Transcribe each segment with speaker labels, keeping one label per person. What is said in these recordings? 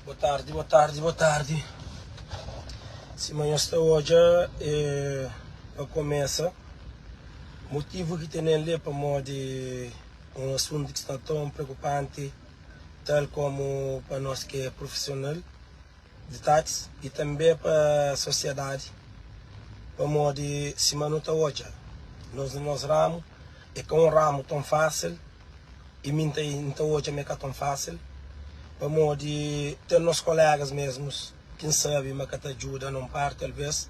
Speaker 1: Boa tardi, boa tardi, boa tardi. Sima nhos ta odja, eh, pa kumesa, motivu ki tenen li é pamodi un asuntu ki sta ton preokupanti, tal komu pa nos ki é prufisional di taxi i tanbe pa sosiedadi, pamodi sima nu ta odja, nos na nos ramu é ka un ramu ton fásil. I mi N ta odja ma é ka ton fásil, pamodi ten nos kolégas mesmus ki N sabe ma ka ta djuda na un párti alvês,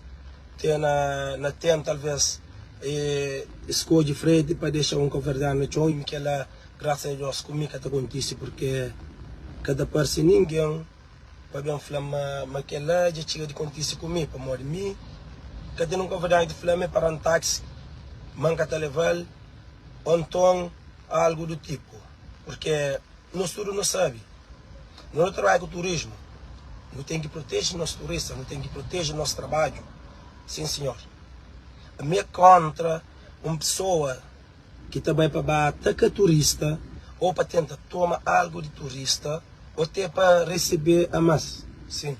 Speaker 1: te na tenta alvês skodje frenti pa dexa un kabuverdianu na txon, i kel-la grasas a Deus ku mi ka ta kontise purke ka ta parse ningen pa ben fla-m ma kel-la dja txiga di kontise ku mi, pamodi mi ka ten un kabuverdianu ki ta fla-m ma e para-m táxi ma N ka ta leva-l. Ô nton algu du tipu. Purke nos tudu nu sabe, no ta trabadja ku turismu, nu ten ki proteje nos turista, nu ten ki proteje nos trabadju. Sin sinhor. Ami é kontra un pesoa ki ta bai pa ba ataka turista ô pa tenta toma algu di turista ô te pa resebe a mas. Sin.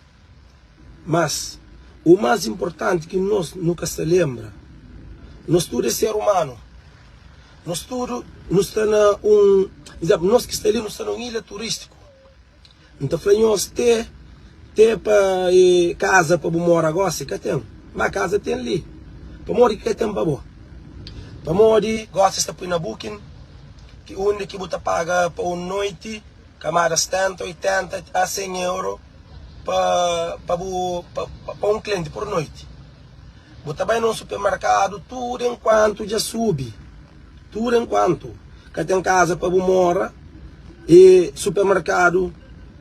Speaker 1: Mas, u mas inportanti ki nos nu ka sta lenbra, nos tudu é ser umanu. Nos tudu nu sta na un, izénplu, nos ki sta li nu sta na un ilha turístiku. N ta fla nhos te te pa e kaza pa bu mora gósi ka ten, má kaza ten li. Pamodi ki ka ten pa bo? Pamodi gósi es ta poi na Booking ki undi ki bu ta paga pa un noiti Kamada 70, 80 a 100 euro pa pa bu pa pa un klienti por noiti. Bu ta bai na un supermerkadu tudu enkuantu dja subi, tudu enkuantu ka ten kaza pa bu mora e supermerkadu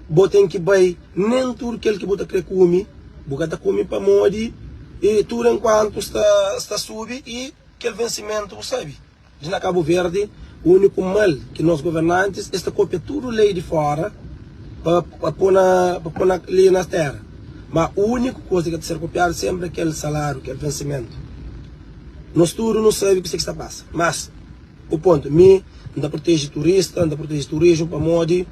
Speaker 1: bo ten ki bai nen tudu kel ki bu ta kre kume bu ka ta kume pamodi e tudu enkuantu sta sta subi e kel vensimentu bu sabi. Li na Kabu Verdi, uniku mal ki nos governantis es ta kopia tudu lei di fora pa pa po na pa po na li na tera. Ma uniku kuza ki ta ser kopiadu senpri é kel salariu, kel vensimentu. Nos tudu nu sabi kuse ki sta pasa. Mas, o pontu, mi N ta proteje turista, N ta proteje turismu pamodi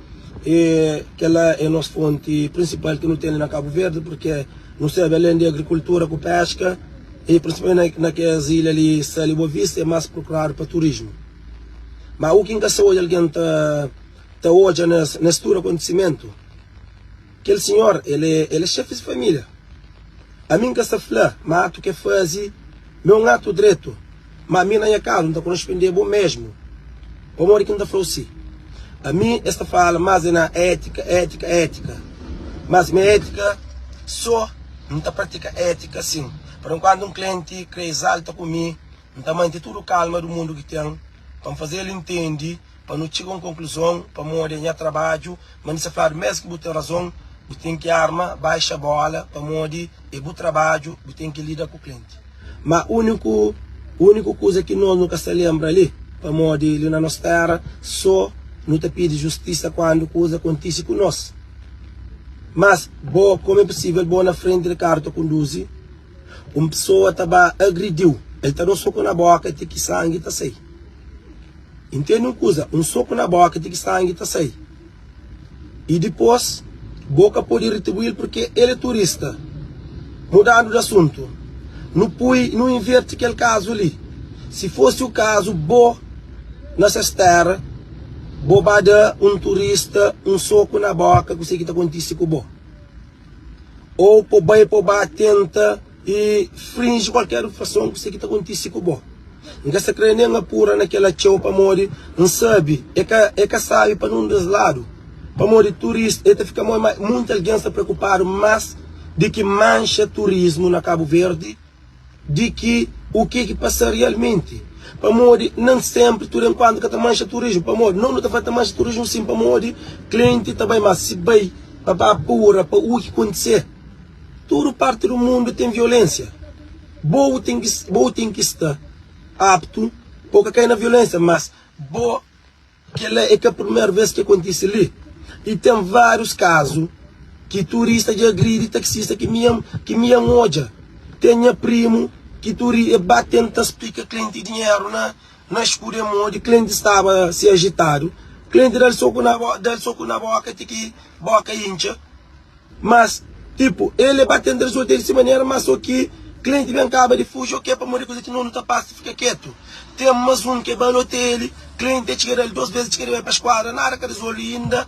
Speaker 1: e kela é nos fonti prinsipal ki nu ten li na Kabu Verdi purke nu sabi alen di agrikultura ku peska, I prinsipalmenti na kes ilha li, Sal i Boa Vista é más prokuradu pa turismu. Má u ki N ka sa odja algen ta ta odja nes nes tudu akontisimentu, kel sinhor el é el é xefi di família. Ami N ka sta fla ma atu ki el faze ma é un atu dretu, má mi na nha kazu N ta koresponde bo mesmu. Pamodi ki N ta fla-u si? Ami es ta fala más é na étika, étika, étika. Mas mi étika sô N ta pratika étika sin. Por enkuantu un klienti krê izalta ku mi, N ta mante tudu kalma du mundu ki ten pa N faze-l intendi pa nu txiga un konkluzon pamodi é nha trabadju. Ma N sa fladu mesmu ki bu ten razon, bu ten ki arma, baixa bola pamodi é bu trabadju, bu ten ki lida ku klienti. Ma úniku úniku kuza ki nos nu ka sta lenbra li, pamodi li na nos téra sô nu ta pidi justisa kuandu kuza kontise ku nos. Mas bo, komu é pusível bo na frenti di karu ta konduzi, un pesoa ta ba agridi-u, el ta da un soku na bóka ti ki sangi ta sai. Intende un kuza, un soku na bóka ti ki sangi ta sai. I dipôs bo ka pode retribuí-l purkê el é turista. Mudandu di asuntu, nu pui, nu inverti kel kazu li. Si fosi u kazu, bo na ses téra, bo ba da un turista un soku na bóka, kusé ki ta kontise ku bo? Ou po bai po ba tenta i frinji kualker infrason, kusé ki ta kontise ku bo? N ka sta kre nen apura na kel atxeu pamodi N sabe e ka e ka sabe pa nun des ladu pamodi turista e ta fika moi ma munti algen sta preokupadu mas di ki manxa turismu na Kabu Verdi di ki u ke ki pasa realmenti pamodi nen senpri tudu enkuantu ka ta manxa turismu pamodi no nu ta fla ta manxa turismu sin pamodi klienti ta bai mas si bai pa ba apura pa u ki kontise tudu parti du mundu ten violensia. Bo ten ki bo ten ki sta aptu pa ka kai na violensia, mas bo kela é ka primeru vez ki kontise li. I ten várius kazu ki turista dja agridi taksista ki mi ki mi N odja. Ten nha primu ki turi e ba tenta splika klienti dinheru na na skudu e modi klienti staba si ajitadu, klienti dal soku na dal soku na boka ti ki boka intxa. Mas tipo el e ba tenta resolve di si manera mas so ki cliente ben kaba di fuji ok pamodi kuza ki no ta pasa fika ketu. Ten mas un ke ba na hotel cliente txiga dal 2 bes txiga di bai pa esquadra nada ka resolve inda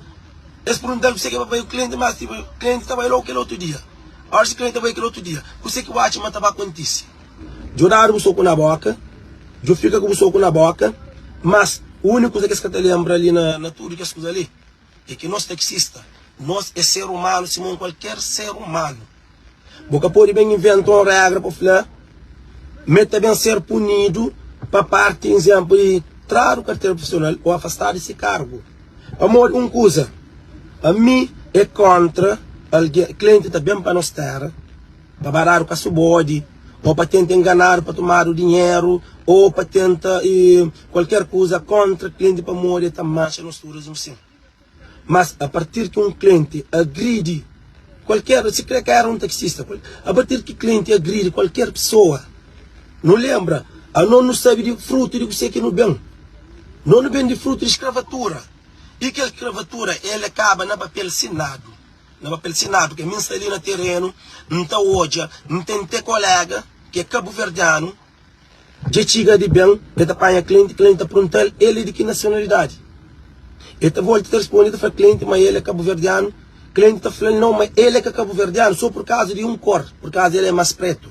Speaker 1: es perguntal kuse ke pa bai ku cliente mas tipo cliente ta bai logu kel otu dia oras ki cliente ta bai kel otu dia kuse ki bu atxa ma ta ba kontise. Djo dadu bu soku na boka djo fika ku bu soku na boka mas uniku kuza kes ka ta lembra li na tudu kes kuza li. É ki nos taxista, nos é ser umanu sima un kualker ser umanu. Bu ka pode ben inventa un regra pa fla ma el ta ben ser punidu pa parti, izénplu, di tradu kartera profisional ô afastadu di se kargu. Pamodi un kuza, ami é kóntra algen, klienti ta ben pa nos téra pa ba dadu kasubodi ô pa tenta enganadu pa tomadu dinheru ô pa tenta kualker kuza kóntra klienti pamodi el ta manxa nos turismu sin. Mas a partir ki un klienti agridi kualker, si kre ka era un taksista, a partir ki klienti agridi kualker pesoa, nu lenbra, anos nu sabi di frutu di kuse ki nu ben. No nu ben di frutu di skravatura i kel skravatura el kaba na papel sinadu. Na papel sinadu ke mi N sta li na terenu N ta odja N ten te kolega ki é kabuverdianu dja txiga di ben el ta panha klienti klienti ta perguntal el é di ki nasionalidadi el ta volta ta risponde el ta fla klienti ma el é kabuverdianu klienti ta flal nau ma el é ka kabuverdianu so pur kaza di un kor pur kaza el é mas pretu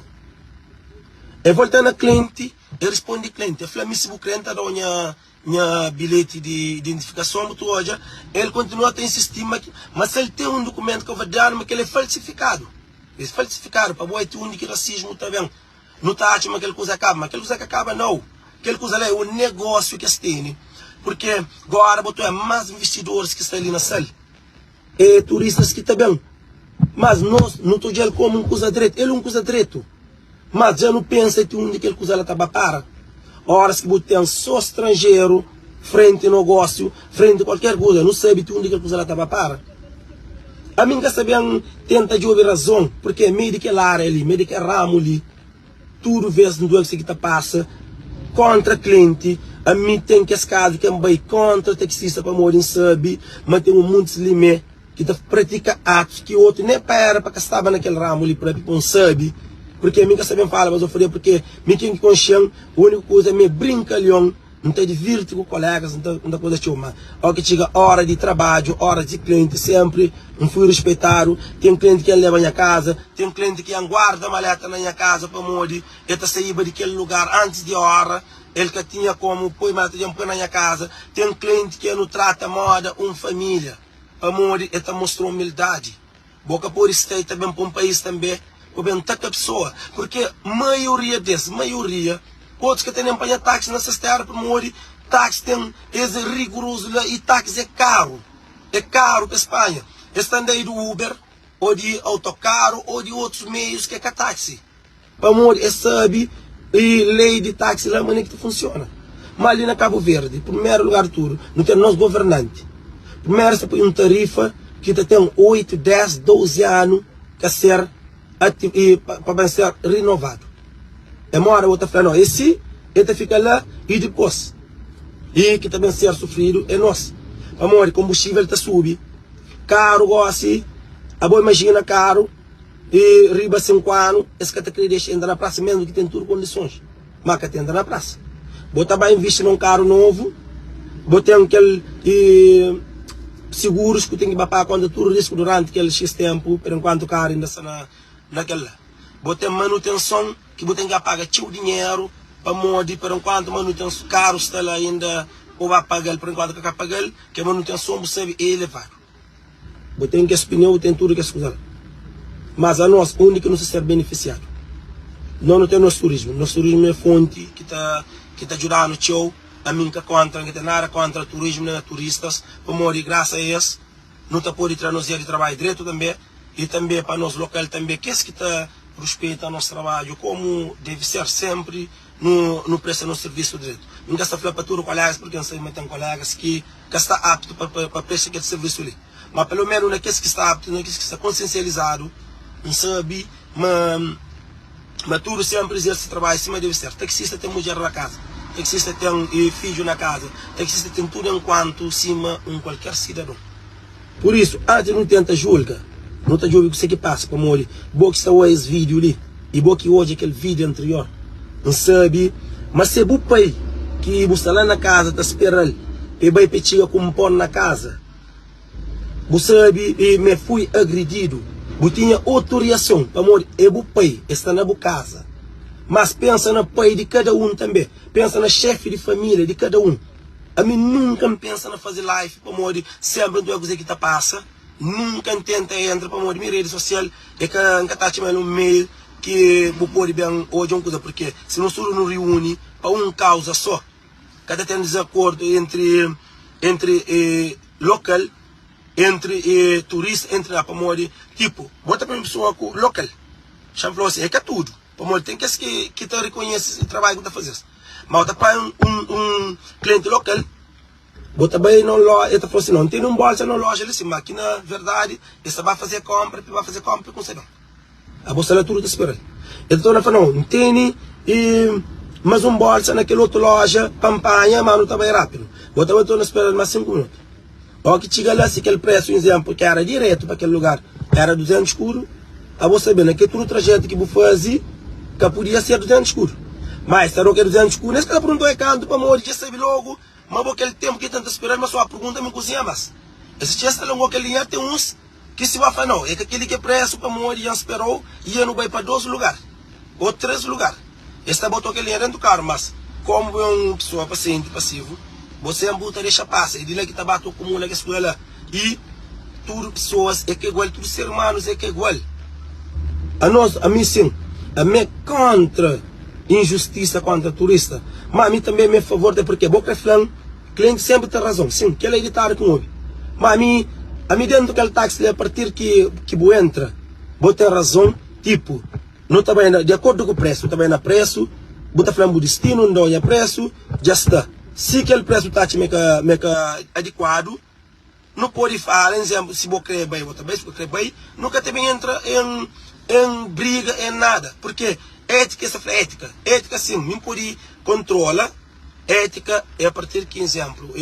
Speaker 1: el volta na klienti el risponde klienti el fla mi si bu kre N ta dau nha Nha bilheti di identifikason, bu ta odja, el kontinua ta insisti ma ma si el ten un dukumentu kabuverdianu ma kel é falsifikadu. É falsifikadu pa bo é ti undi ki rasismu ta ben. Nu ta atxa ma kel kuza kaba, ma kel kuza ka kaba nau. Kel kuza la é un negósiu ki es tene, purke gora bo ta oja mas investidoris ki sta li na Sal. É turistas ki ta ben. Mas nos nu ta odja-l komu un kuza dretu. El é un kuza dretu. Mas dja nu pensa ti undi kel kuza la ta ba para. Óras ki bu ten sô stranjeru frenti nogósiu, frenti kualker kuza, nu sabe ti undi kel kuza la ta ba para. Ami N ka sta ben tenta djobe razon purkê mei di kel ária li, mei di kel ramu li, Tudu vez N due ki ta pasa kontra klienti, ami ten kes kazu ki N bai kontra taksista pamodi N sabi ma ten un muntis li me ki ta pratika atus ki otu ne pa era pa ka staba na kel ramu li propi pa N sabi purke mi ka sta ben fala bazofaria purke mi ken ki konxen uniku kuza mi é brinkalion. N ta divirti ku kolegas, N ta N ta kuza txeu, ma ó ki txiga óra di trabadju, óra di klienti, sénpri N fui ruspeitadu. Ten klienti ki N leba nha kaza, ten klienti ki N guarda maleta na nha kaza pamodi el ta saíba di kel lugar antis di óra, el ka tinha komu poi maleta dja N poi na nha kaza. Ten klienti ki nu trata móda un família pamodi el ta mostra umildadi. Bo ka pode sta i ta ben pa un país tanbe pa ben taka pesoa, purke maioria des, maioria, otus ka ta nen panha taxi na ses tera pamodi taxi ten es é rigurozu la i taxi é karu, é karu pa es panha. Es ta anda i di Uber o di autokaru o di otus meius ki é ka taxi. Pamodi es sabe i lei di taxi la manera ki ta funsiona. Ma li na Kabu Verdi, primeru lugar di tudu, nu ten nos governanti. Primeru es ta poi un tarifa ki ta ten 8, 10, 12 anu ka ser pa ben ser rinovadu. E moda bo ta fla no, e si e ta fika la i dipos i ki ta ben ser sufridu e nos. Pamodi kombustivel ta subi, karu gosi, abo imajina karu. I riba 5 anu es ka ta kre dexa entra na prasa mesmu ki ten tudu kondisons ma ka ta entra na prasa. Bo ta ba invisti na un karu novu, bo ten kel sigurus ku ten ki ba paga konta tudu risku duranti kel xis tempu per enkuantu karu inda sta na na kel la. Bo ten manutenson ki bo ten ki ba paga txeu dinheru pamodi per enkuantu manutenson karu sta la inda bo ba pagal per enkuantu ka ka pagal kel manutenson bu sabi e elevadu. Bu ten kes pneu, bu ten tudu kes kuza la. Mas anos, undi ki nu sta ser benefisiadu? No nu ten nos turismu. Nos turismu é fonti ki ta ki ta djuda-nu txeu. Ami N ka kontra, N ka ten nada kontra turismu nen turistas, pamodi grasa a es nu ta pode tra nos dia di trabadju dretu tanbe i tanbe pa nos lokal tanbe kes ki ta ruspeita nos trabadju komu devi ser senpri nu nu presta nos sirvisu dretu. N ka sta fla pa tudu kolegas purki N sabe ma ten kolegas ki ka sta aptu pa presta kel sirvisu li. Ma pelo menu na kes ki sta aptu, na kes ki sta konsiensializadu, N sabe ma ma tudu senpri izerse trabadju sima debe ser. Taksista ten mudjer na kaza, taksista ten fidju na kaza, taksista ten tudu enkuantu sima un kualker sidadon. Pur isu, antis di nu tenta julga. Nu ta djobe kuse ki pasa pamodi bo ki sta oja es video li i bo ki odja kel video anterior. N sabe ma se bu pai ki bu sta la na kaza ta speral pa e bai pa e txiga ku un pon na kaza, bu sabe ma e fui agredidu, bu tinha otu riason pamodi e bu pai, e sta na bu kaza. Mas pensa na pai di kada un tanbe, pensa na xefi di familia di kada un. Ami nunka N pensa na faze live pamodi senpri N ta oja kuze ki ta pasa. Nunka N tenta entra pamodi mi redi sosial é ka N ka ta atxa ma el un meiu ki bu pode ben odja un kuza purke si nos tudu nu riuni pa un kauza so ka ta ten dizakordu entri entri lokal entri turista entri la pamodi tipu bo ta poi un pesoa ku lokal xa-m fla-u si é ka tudu pamodi ten kes ki ki ta rikonhese trabadju ki bu ta faze-s ma bu ta panha un un klienti lokal. Bo ta bai na un loja, el ta fla si, Nau, N tene un bolsa na loja li si, ma ki na verdadi el sta ba faze konpra, pa ba faze konpra i kumsa ben. Abo sta la tudu ta spera-l. El ta torna fla, Nau, N tene mas un bolsa na kel otu loja pa N panha, ma nu ta bai rapidu. Bo ta bai torna spera-l mas sinku minutu. Óki txiga la, si kel presu, izénplu, ki éra diretu pa kel lugar éra duzentus skudu, abo sabe, na kel tudu trajetu ki bu faze, ka podia ser duzentus skudu. Má, es ta da-u kel duzentus skudu, es ka ta pergunta-u é kantu, pamodi dja es sabe lógu Ma bo kel tempu ki tenta speral ma so a pergunta mi kuzinha mas es txia sta longo kel linha ten uns ki si ba fla no e ka keli ke presu pamodi djan sperou i e nu bai pa 2 lugar o 3 lugar es ta botou kel linha dentu karu mas komu bo e un pessoa pasienti pasivu bo senpri bu ta dexa pasa e di la ki ta ba ta akumula kes kuza la i tudu pessoas e ka igual tudu ser humanos e ka igual anos ami sin ami e kontra injustisa kontra turista ma ami tanbe mi é favor de porque bo kre flan cliente sempre ten razon sim kela é ditadu ki n obi ma ami ami dentu kel taxi li a partir ki ki bu entra bo ten razon tipo no ta bai na di akordu ku presu ta bai na presu bu ta flan bu distinu n dau nha presu dja sta si kel presu ta atxa ma é ka ka adikuadu Nu pode fala, izénplu, si bo krê bai, bo ta bai, si bo ka krê bai, nu ka ta ben entra en en briga, en nada. Purkê étika, es ta fla étika, étika sin, mi N pode kontrola étika é a partir ki, izénplu,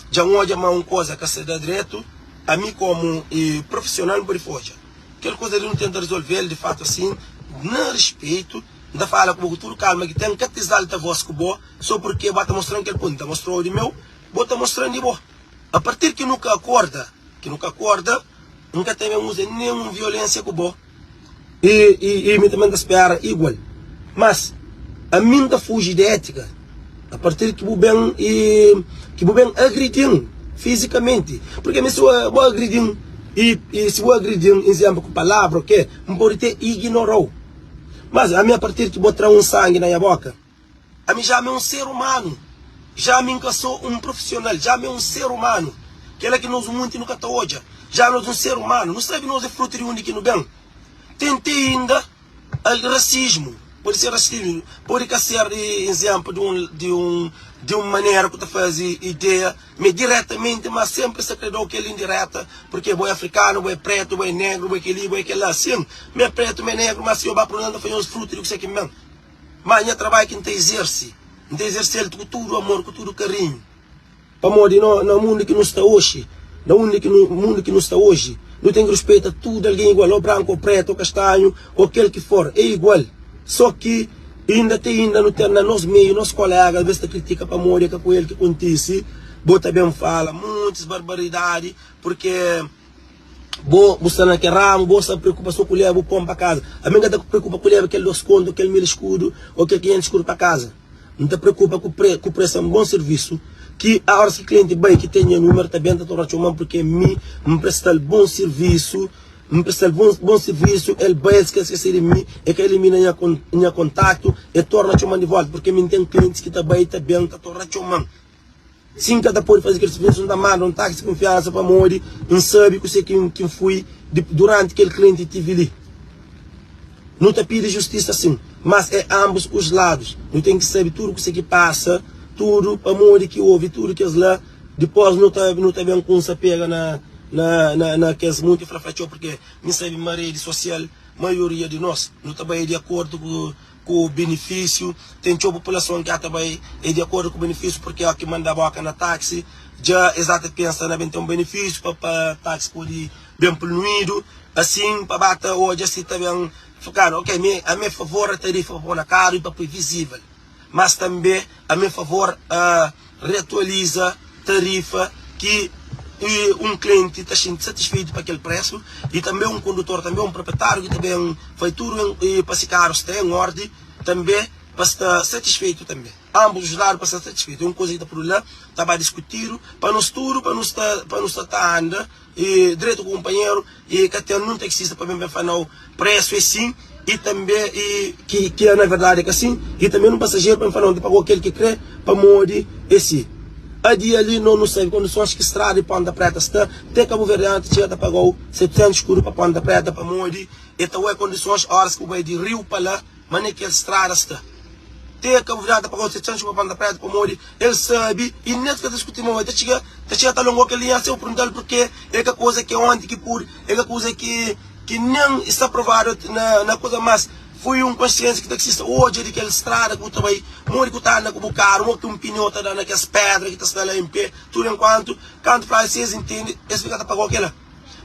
Speaker 1: dja N odja ma un koza ka sta da dretu, ami komu profisional N pode fla, odja, kel koza li nu tenta rizolve-l di fatu asin, na rispeitu, N ta fala ku bo ku tudu kalma ki ten, N ka ta izalta vós ku bo so purkê bo ta mostra-m kel pontu, N ta mostra-u di meu. Bo ta mostra-m di bo. A partir ki nu ka akorda, ki nu ka akorda, N ka ta ben uza nenhun violensia ku bo. I, i, i mi tanbe N ta spera igual. Mas, ami N ta fuji di étika a partir ki bu ben i, ki bu ben agridi-m fizikamenti. Purki ami si bo agridi-m, i, i si bu agridi-m, izénplu, ku palavra o ke, N pode te iginora-u. Mas, ami a partir ki bo tra un sangi na nha boka. Ami já mi é un ser umanu Já mi N ka so un profisional Já mi é un ser umanu Kela ki nos munti nu ka ta odja Já nos un ser umanu Nu sabe nos é frutu di undi ki nu ben Ten te inda al rasismu Pode ser rasismu Pode ka ser izénplu di un di un di un manera ku ta faze ideia ma é diretamenti ma senpri es ta kre da-u kel indireta purke bo é afrikanu bo é pretu bo é negru bo é keli bo é kela Sin mi é pretu mi é negru ma si yo ba pergunta N ta fla nhos frutu di kuse ki N ben. Má nha trabadju ki N ta izerse, N ta izerse-l ku tudu amor, ku tudu karinhu. Pamodi no, na mundu ki nu sta oxi, na undi ki nu, mundu ki nu sta oji, nu ten ki ruspeita tudu algen igual, ô branku, ô pretu, ô kastanhu, ô kel ki for, é igual. Sô ki inda te inda nu ten na nos meiu, nos koléga alvês ta kritika pamodi é ka ku el ki kontise, bo ta ben fala muntis barbaridadi, purke. Bo bu sta na kel ramu, bo sta preokupa so ku leba bu pon pa kaza. Ami N ka ta preokupa ku leba kel dos kontu, kel mil skudu ô kel kinhentus skudu pa kaza. N ta preokupa ku pre ku presta un bon sirvisu ki óras ki klienti bai ki ten nha númeru ta ben ta torna txoma-m purke mi N presta-l bon sirvisu, N presta-l bon bon sirvisu, el bai el ka skese di mi, el ka elimina nha nha kontaktu, el torna txoma-m di volta purke mi N ten klientis ki ta bai ta ben ta torna txoma-m. Si N ka ta pode faze kel sirvisu, N ta manda un taksi kunfiansa pamodi N sabe kuse ki N fui duranti kel klienti tive li. Nu ta pidi justisa sin, mas é ambos os lados. Nu ten ki sabe tudu kuse ki pasa, tudu pamodi ki ovi tudu kes la. Dipos nu ta nu ta ben kunsa pega na na na kes munti fla fla txeu purke mi sabe ma redi sosial maioria di nos nu ta bai di akordu ku ku benefísiu. Ten txeu populason ki ata bai é di akordu ku benefísiu purke óki manda boka na taksi. Dja es ata pensa na ben ten un benefísiu pa pa taxi pode ben poluídu, asin pa ba ta odja si ta ben fikadu. Ok, mi ami é favor di tarifa pa pô na karu i pa poi vizível, mas tanbe ami é favor reatualiza tarifa ki un klienti ta xinti satisfeitu pa kel presu i tanbe un kondutor, tanbe un proprietáriu ki ta ben fai tudu pa si karu sta en ordi tanbe pa sta satisfeitu tanbe. Ambos os ladu pa sta satisfeitu. É un kuza ki ta pudu la, ta ba diskutidu pa nos tudu, pa nu sta, pa nu sta ta anda i dretu ku kunpanheru i ka ten nun taxista pa ben ben fla nau presu é sin i tanbe i ki ki na verdadi é ka sin i tanbe nun pasajeru pa ben fla nau ta pagau kel ki kre pamodi é si. A dia li no nu sabe kondisons ki strada di Ponta Preta sta te kabuverdianu ta txiga ta pagau 700 skudu pa Ponta Preta pamodi e ta oia kondisons oras ki bu bai di riu pa la Ma ne kel strada sta te Cabo Verde ta pagau 700 pa Ponta Preta pamodi el sabi i nen ka ta diskuti mau el ta txiga ta txiga ta longo kel linha se bu perguntal purke e ka kuza ke onti ki pudi e ka kuza ki ki nen sta provadu na na kuza mas foi un konsiensia ki taksista odja di kel strada ki bu ta bai modi ku ta anda ku bu karu modi ki un pineu ta da na kes pedra ki ta sta la en pe tudu enkuantu kantu fla si es intende es fika ta pagau kela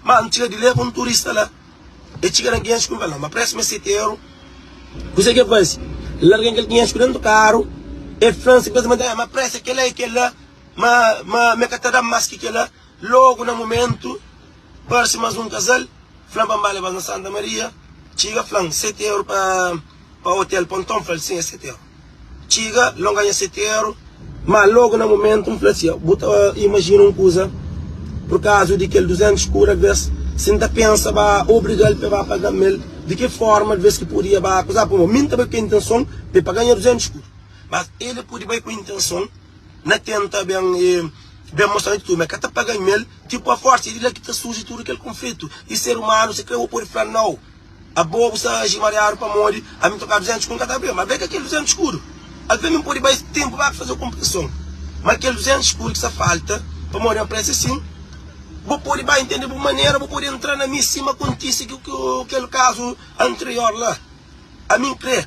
Speaker 1: ma N txiga di leba un turista la. E txiga na 500 ku fla, ma presu ma 7 euro. Kuzê ki el faze? El larga kel 500 ku dentu karu, el fla-m sinplismenti, ah, ma presu é kel-la, é kel-la, ma, ma, ma el ka ta da-m más ki kel-la. Lógu na mumentu, parse más un kazal, fla-m pa N ba leba-s na Santa Maria. Txiga, fla-m, 7 euro pa, pa otel Ponton? Fla-l, sin, é 7 euro. Txiga, longa nha seteru. Má lógu na momentu N fla si, Bu ta imajina un kuza? Purkazu di kel 200 kura, alvês si N ta pensa ba obriga-l pa e ba paga-m el, di ki fórma alvês ki podia ba kuza? Pamodi mi N ta bai ku intenson pa e paga-m nha 200 kura, má el pode bai ku intenson na tenta ben ben mostra-m atitudi, ma el ka ta paga-m el, tipu aforsa. É di la ki ta surji tudu kel konflitu. I ser umanu, si kre, bo pode fla nau. Abo bu sta aji mariadu pamodi ami toka 200 skudu, N ka ta abri-u. Ma bai ka kel 200 skudu. Alvês mi N pode bai tenpu ba faze konpreson, ma kel 200 skudu ki sta falta pamodi N prese sin, bo pode bai ntende bu manera, bo pode entra na mi sima kontise ku kel kazu anterior la. Ami N kre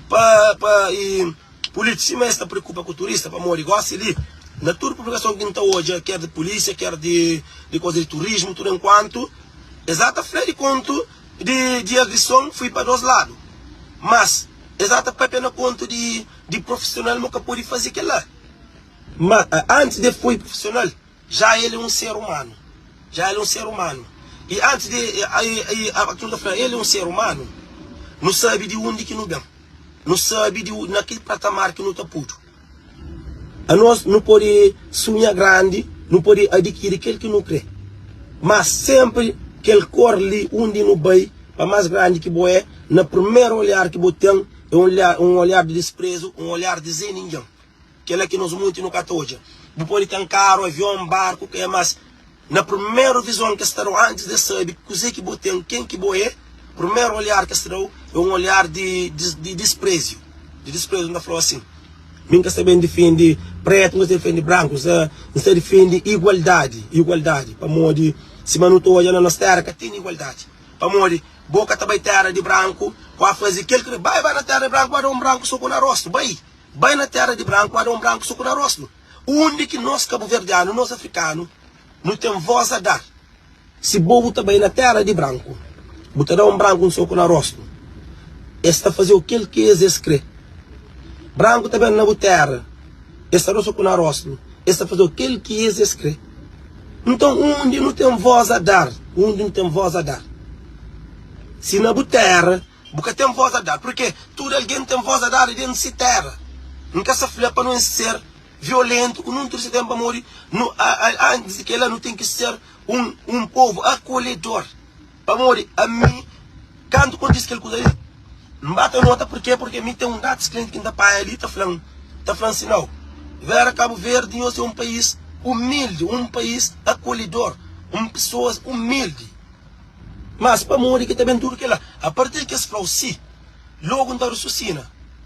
Speaker 1: pa pa i pulítiku sima es ta preokupa ku turista pamodi gosi li na tudu publikason ki N ta odja ker di pulísia ker di di koza di turismu tudu enkuantu es ata fla di kontu di di agrison fui pa dos ladu mas es ata papia na kontu di di profisional mo ka pode faze kela ma antis de foi profisional já el é un ser umanu já el é un ser umanu e antis de e a ta fla el é un ser umanu nu sabe di undi ki nu ben nu sabe di na ki patamar ki nu ta pudu. Anos nu pode sunha grandi, nu pode adikiri kel ki nu kre, mas senpri kel kor li undi nu bai, pa mas grandi ki bo é, na primeru olhar ki bo ten é un olhar di disprezu, un olhar di zé ningen. Kela ki nos munti nu ka ta odja. Bu pode ten karu, avion, barku, ke mas Na primeru vizon ki es ta da-u, antis di es sabe kuzê ki bo ten, ken ki bo é, primeru olhar ki es ta da-u é un olhar di di dispréziu. Di dispréziu. N ta fla-u asin, mi N ka sta ben difende prétu, N ka sta difende branku, N sta N sta difende igualdadi, igualdadi. Pamodi sima nu ta odja na nos téra ka ten igualdadi. Pamodi bo ka ta bai téra di branku pa faze kel ki. Bai, bai na téra di branku ba da un branku soku na rostu, bai! Bai na téra di branku ba da un branku soku na rostu. Undi ki nos kabuverdianu, nos afrikanu, nu ten voz a dar? Si bo bu ta bai na tera di branku, bu ta da un branku un soku na rostu, es ta fazeu kel ki es es kre. Branku ta ben na bu tera, es ta dau soku na rostu, es ta fazeu kel ki es es kre. Nton, undi nu ten voz a dar? Undi nu ten voz a dar? Si na bu tera Bu ka ten voz a dar, purke tudu algen ten voz a dar dentu si tera. N ka sa fla pa no ser violentu ku nun tudu si ten, pamodi nu antis di kela nu ten ki ser un un povu akolhedor. Pamodi ami kantu kontise kel kuza li, N ba ta nota purke, purke mi ten un datus klienti ki N ta panha li ta fla-m, ta fla-m si nau, Vera Kabu Verdi nhos é un país umildi, un país akolhedor, un pesoas umildi. Mas pamodi ki ta ben tudu kela? A partir ki es fla-u si, logu N ta rususina.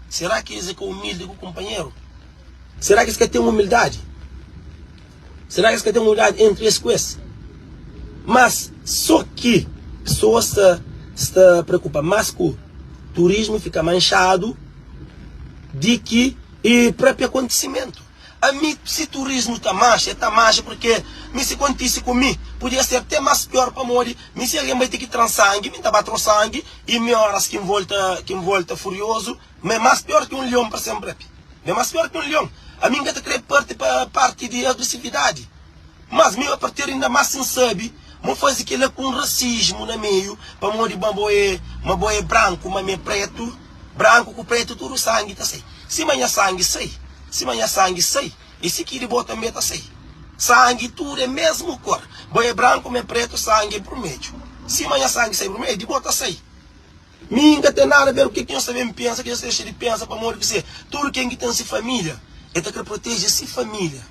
Speaker 1: Será ki es é ka umildi ku kunpanheru? Será ki es ka ten umildadi? Será ki es ka ten umildadi entri es ku es? Mas so ki pesoas sta sta preokupa mas ku turismu fika manxadu di ki e propi akontisimentu. Ami si turismu ta manxa, e ta manxa purke mi si kontise ku mi pudia ser te mas pior pamodi mi si algen bai te ki tran sangi mi ta ba tro sangi i mi oras ki N volta ki N volta furiozu mi é mas pior ki un lion pa senpre mi é mas pior ki un lion ami N ka ta kre parti pa parti di agresividadi mas mi a partir inda mas si N sabi ma fazi kila ku un rasismu na meiu pamodi ma bo é ma bo é branku ma mi é pretu. Branku ku pretu tudu sangi ta sai. Sima nha sangi sai, sima nha sangi sai, i si ki di bo tanbe ta sai. Sangi tudu é mesmu kor. Bo é branku, mi é pretu, sangi é brumedju. Sima nha sangi sai brumedju, di bo ta sai. Mi N ka ten nada ver ku ke ki nhos ta ben pensa, ki nhos ta dexa di pensa, pamodi ku se tudu ken ki ten si familia, e ta kre proteje si familia.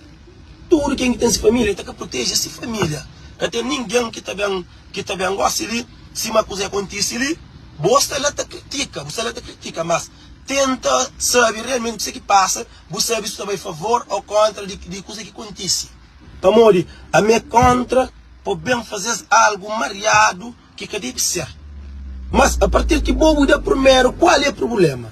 Speaker 1: Tudu ken ki ten si familia, e ta kre proteje si familia. Ka ten ningen ki ta ben. Ki ta ben gosi li, sima kuzê kontise li, bo sta la ta kritika, bu sta la ta kritika, mas tenta sabe realmenti kuzê ki pasa, bu sabe si bu ta bai favor ô kontra di di kuzê ki kontise. Pamodi ami é kontra pa ben faze-s algu mariadu ki ka debe ser. Mas a partir ki bo bu da primeru, kual é prubulema?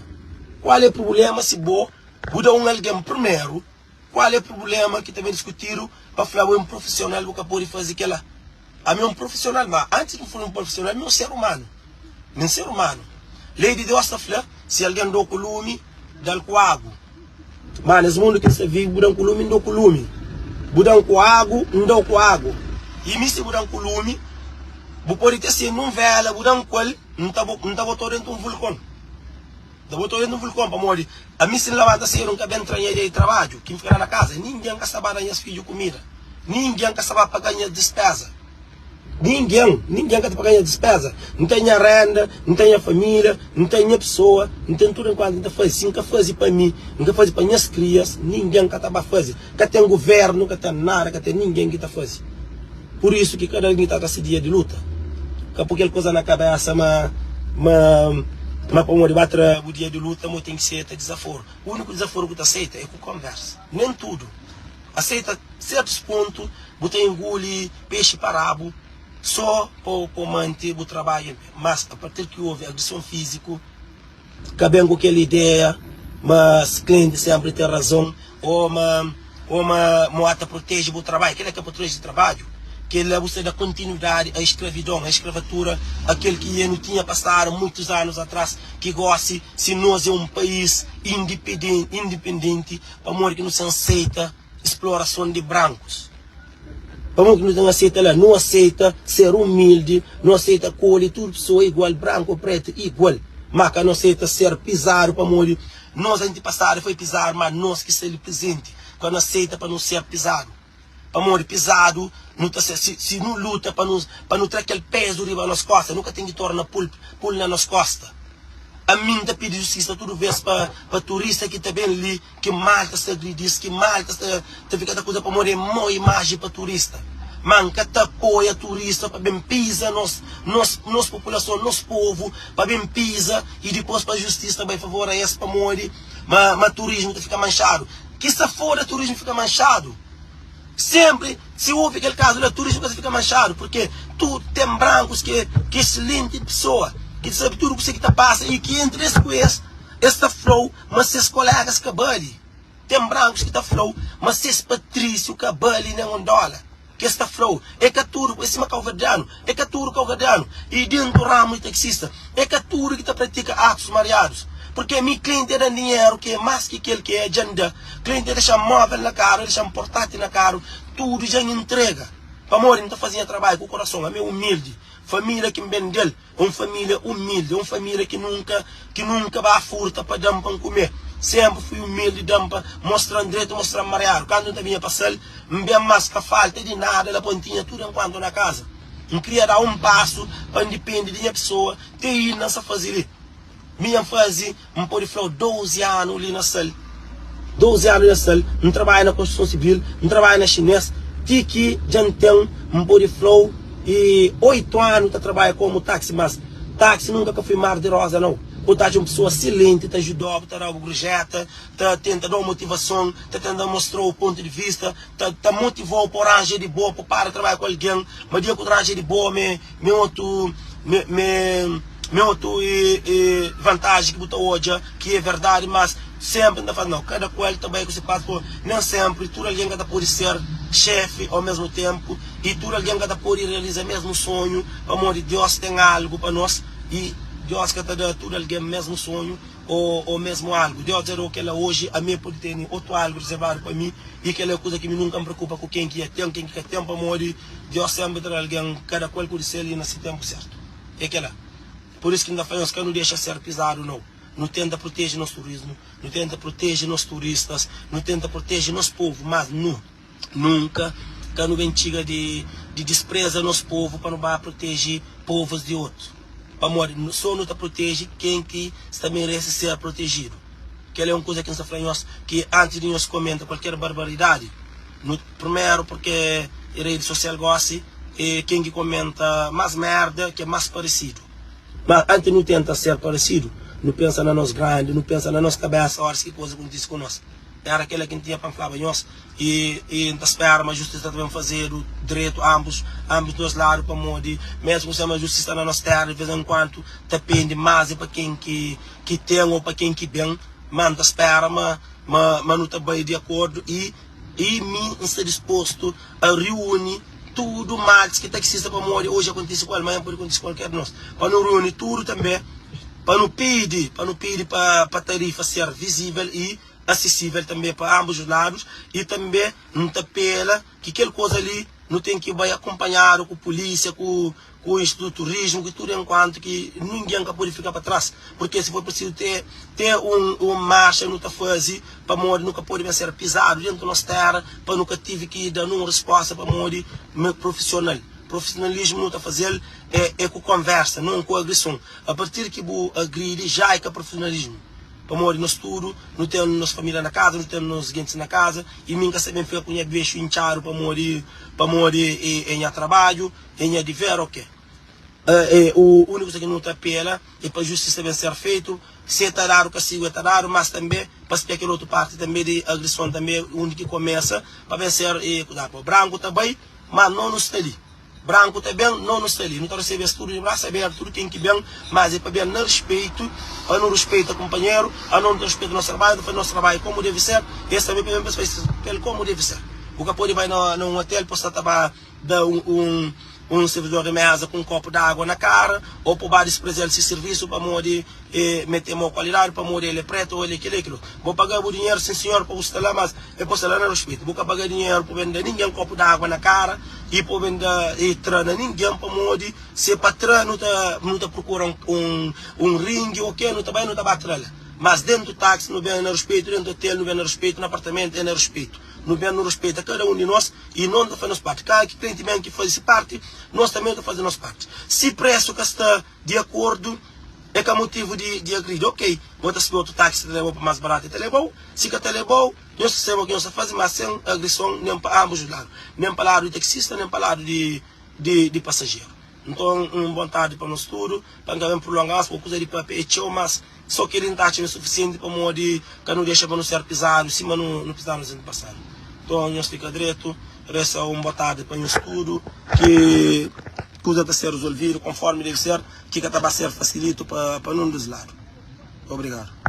Speaker 1: Kual é prubulema si bo bu da un algen primeru? Kual é prubulema ki ta ben diskutidu pa fla bo é un profisional bu ka pode faze kela? Ami é un profisional, má antis di N for un profisional, mi é un ser umanu. Mi é un ser umanu. Lei di Deus ta fla, Si algen da-u ku lumi, da-l ku agu. Má nes mundu ki N sta vive, bu da-m ku lumi, N da-u ku lumi. Bu da-m ku agu, N da-u ku agu. I mi, si bu da-m ku lumi, bu pode te sende un véla, bu da-m ku el, N ta bota-u déntu un vulkon. N ta bota-u déntu un vulkon, pamodi ami, si N labanta sédu, N ka ben tra nha ideia di trabadju, ki N fika la na kaza, ningen ka sta ba da nhas fidju kumida. Ningen ka sta ba paga nhas dispéza. Ningen, ningen ka ta paga nhas dispéza. N ten nha rénda, N ten nha família, N ten nha pesoa, N ten tudu enkuantu N ta faze. Si N ka faze pa mi, N ka faze pa nhas krias, ningen ka ta ba faze. Ka ten govérnu, ka ten nada, ka ten ningen ki ta faze. Pur isu ki kada algen ta ta se dia di luta. Ka poi kel kuza na kabésa ma, ma, ma pamodi ba tra bu dia di luta, ma bu ten ki seta dizaforu. Úniku dizaforu ki bu ta seta é ku konversa. Nen tudu. Aseita sertus pontu bu ta inguli pexi pa rabu so pa bu mante bu trabadju en pe. Mas a partir ki ovi agrison fiziku, ka ben ku kel ideia ma klienti senpri ten razon o ma o ma mo ata proteje bu trabadju. Kel-la ka proteje trabadju, kel-la bu sta da kontinuidadi a eskravidon, a eskravatura, a kel ki nu tinha pasadu muitus anus atras ki gosi si nos é un país indipendenti Pamodi ki nu sen seita splorason di brankus? Pamodi ki nu ten aseita la? Nu aseita ser umildi, nu aseita akolhe tudu pesoa igual, branku ô pretu, igual. Má ka nu aseita ser pizadu pamodi nos antipasadu foi pizadu, má nos ki sta li prizenti ka nu aseita pa nu ser pizadu. Pamodi pizadu nu ta ser, si, si nu luta pa nu, pa nu tra kel pezu riba nos kosta, nu ka ten ki torna pul, pul na nos kosta. Ami N ta pidi justisa tudu vez pa, pa turista ki ta ben li, ki mal ta sta agridis, ki mal ta sta ta fika ta kuza pamodi é mau imaji pa turista. Ma N ka ta apoia turista pa ben piza nos, nos, nos populason, nos povu, pa ben piza i dipos pa justisa bai favor a es pamodi ma, ma turismu ta fika manxadu. Ki sta foda turismo fika manxadu sempre si ouve kel caso la turismo ka ta fika manxadu porque tu tem brancos ki ki excelente pessoa ki ta sabe tudo kuse ki ta passa e ki entre es ku es es ta flau ma ses colegas ka bali tem brancos ki ta flau ma ses patrício ka bali nem um dólar. Ki es ta fla-u, é ka tudu, é sima kauverdianu, é ka tudu kauverdianu, i dentu ramu di taksista, é ka tudu ki ta pratika atus mariadus. Purkê mi, klienti a da-m dinheru ki é más ki kel ki dja N da, klienti a dexa-m móvel na karu, a dexa-m portátil na karu, tudu dja N intrega. Pamodi N ta faze nha trabadju ku korason, ami é umildi, família ki N ben del, É un família umildi, é un família ki nunka ki nunka ba furta pa da-m pa N kume. Sénpri fui umildi, da-m pa mostra-m dretu, mostra-m mariadu. Kantu N ta binha pa Sal, N ben más ka falta di nada la pa N tinha tudu enkuantu na kaza. N kria da un pasu pa N dipende di nha pesoa, te inda N sa faze li. Mi N faze, N pode fla-u, 12 anu li na Sal. 12 anu na Sal, N trabadja na konstruson sivil, N trabadja na xinês, ti ki dja N ten, N pode fla-u, i 8 anu ta trabadja komu taksi. Mas taksi nunka ka fui mar di roza, nau. Bu ta atxa un pesoa silenti ta ajuda-bu, ta da-bu grujeta, ta tenta da-u motivason, ta tenta mostra-u pontu di vista, ta ta motiva-u pa bu ranja di bo, pa bu para trabadja ku algen. Ma dia ku bu ranja di bo, mi mi otu mi mi. Mi otu e vantaji ki bu ta odja ki e verdadi, mas. Sénpri N ta fla, nau, kada kual ta bai ku se parti, pamodi nen sénpri tudu algen ka ta pode ser xéfi au mésmu ténpu i tudu algen ka ta pode realiza mésmu sonhu, pamodi Deus ten algu pa nos i Deus ka ta da tudu algen mésmu sonhu ô mésmu algu. Deus dja da-u kel-la oji, ami pode tene otu algu rezervadu pa mi i kel-la é kuza ki mi nunka N preokupa ku ken ki ya ten, ken ki ka ten, pamodi Deus sénpri ta da algen kada kual ku di sel i na se ténpu sértu. É kel-la. Pur isu ki N ta fla nhos, ka nu dexa ser pizadu, nau. Nu tenta proteje nos turismu, nu tenta proteje nos turistas, nu tenta proteje nos povu, mas nu nunka ka nu ben txiga di di dispreza nos povu pa nu ba proteje povus di otu. Pamodi so nu ta proteje ken ki sta merese ser protejidu. Kel é un kuza ki N sta fla nhos ki antis di nhos komenta kualker barbaridadi, nu primeru purke redi sosial gosi é ken ki komenta mas merda ki é mas paresidu. Má antis nu tenta ser paresidu, nu pensa na nos grandi, nu pensa na nos kabésa óras ki kuza kontise ku nos. Éra kel-la ki N tinha pa N flaba nhos i i N ta spera ma justisa ta ben fazedu dretu anbus anbus nos ladu pamodi mésmu ku ma justisa na nos téra di vês en kuantu ta pende más é pa ken ki ki ten ô pa ken ki ben. Má N ta spera ma ma ma nu ta bai di akordu i I mi N sta dispostu a riuni tudu malis ki taksista pamodi oji akontise ku el, manhan podi kontise ku kualker di nos. Pa nu riuni tudu tanbe pa nu pidi, pa nu pidi pa pa tarifa ser vizivel i asesivel tanbe pa ambus os ladus i tanbe N ta pela ki kel koza li nu ten ki bai akonpanhadu ku pulisia ku ku Institutu di Turismu, ku tudu enkuantu ki ningen ka pode fika pa tras, purke si for prisizu te te un un marxa nu ta faze pamodi nu ka pode ben ser pizadu dentu nos tera pa nu ka tive ki da nun risposta pamodi profisional profisionalismu nu ta fazel é é ku konversa non ku agrison a partir ki bu agridi ja é ka profisionalismu. Pamodi nos tudu nu ten nos família na kaza, nu ten nos gentis na kaza, i mi N ka sta ben fika ku nha bexu intxadu pamodi pamodi é nha trabadju, é nha diver o ke. É u úniku kuza ki nu ta apela é pa justisa ben ser feitu, si é ta dadu kastigu é ta dadu, mas tanbe pa spia kel otu parti tanbe di agrison tanbe undi ki komesa pa ben ser kuzadu. Branku ta bai, ma no nu sta li. Branku ta ben, no nu sta li. Nu ta resebe-s tudu di brasu abertu, tudu ken ki ben, mas é pa ben na rispeitu, pa nu rispeita kunpanheru, anos nu ta rispeita nos trabadju, nu ta faze nos trabadju komu deve ser, es tanbe pa ben pa es faze el komu deve ser. Bu ka pode bai na un otel pa bu sta ta ba da un un servidor di meza ku un kopu di agua na kara, o pa bu ba dispreza-l si sirvisu pamodi e mete mau kualidadi, pamodi el é pretu o el é kila e kila. Bo paga bu dinheru, sin sinhor, pa bu sta la, mas e pa sta la na rispitu. Bu ka paga dinheru pa ben da ningen kopu di agua na kara i pa ben da i tra na ningen, pamodi si e pa tra nu ta nu ta prokura un un ringi o ke, nu ta bai nu ta ba tra la. Mas dentu taksi nu ben na rispitu, dentu otel nu ben na rispitu, na apartamentu e na rispitu. Nu ben nu rispita kada un di nos i no ta faze nos parti. Kada ki klenti ben ki faze si parti, nos tanbe nu ta faze nos parti. Si presu ka sta di akordu, É ka motivu di di agridi. Ok, bo ta subi otu taxi ta lebau pa mas baratu e ta lebau. Si ka ta lebau, nhos ta saiba ki nhos ta fazi, mas sen agrison nen pa ambus os ladu, nen pa ladu di taxista nen pa ladu di di di pasajeru. Nton, un bon tardi pa nos tudu. Pa N ka ben prulonga mas, pabia kuza di papia é txeu, mas so kel-li N ta atxa ma é sufisienti pamodi ka nu dexa pa nu ser pizadu sima nu nu pizadu nos antipasadu. Nton, nhos fika dretu. Resta un bo tardi pa nhos tudu. Ki kuza ta ser rizolvidu konformi debe ser. Ki ka ta ba ser fasilitu pa pa nun dus ladu. Obrigadu.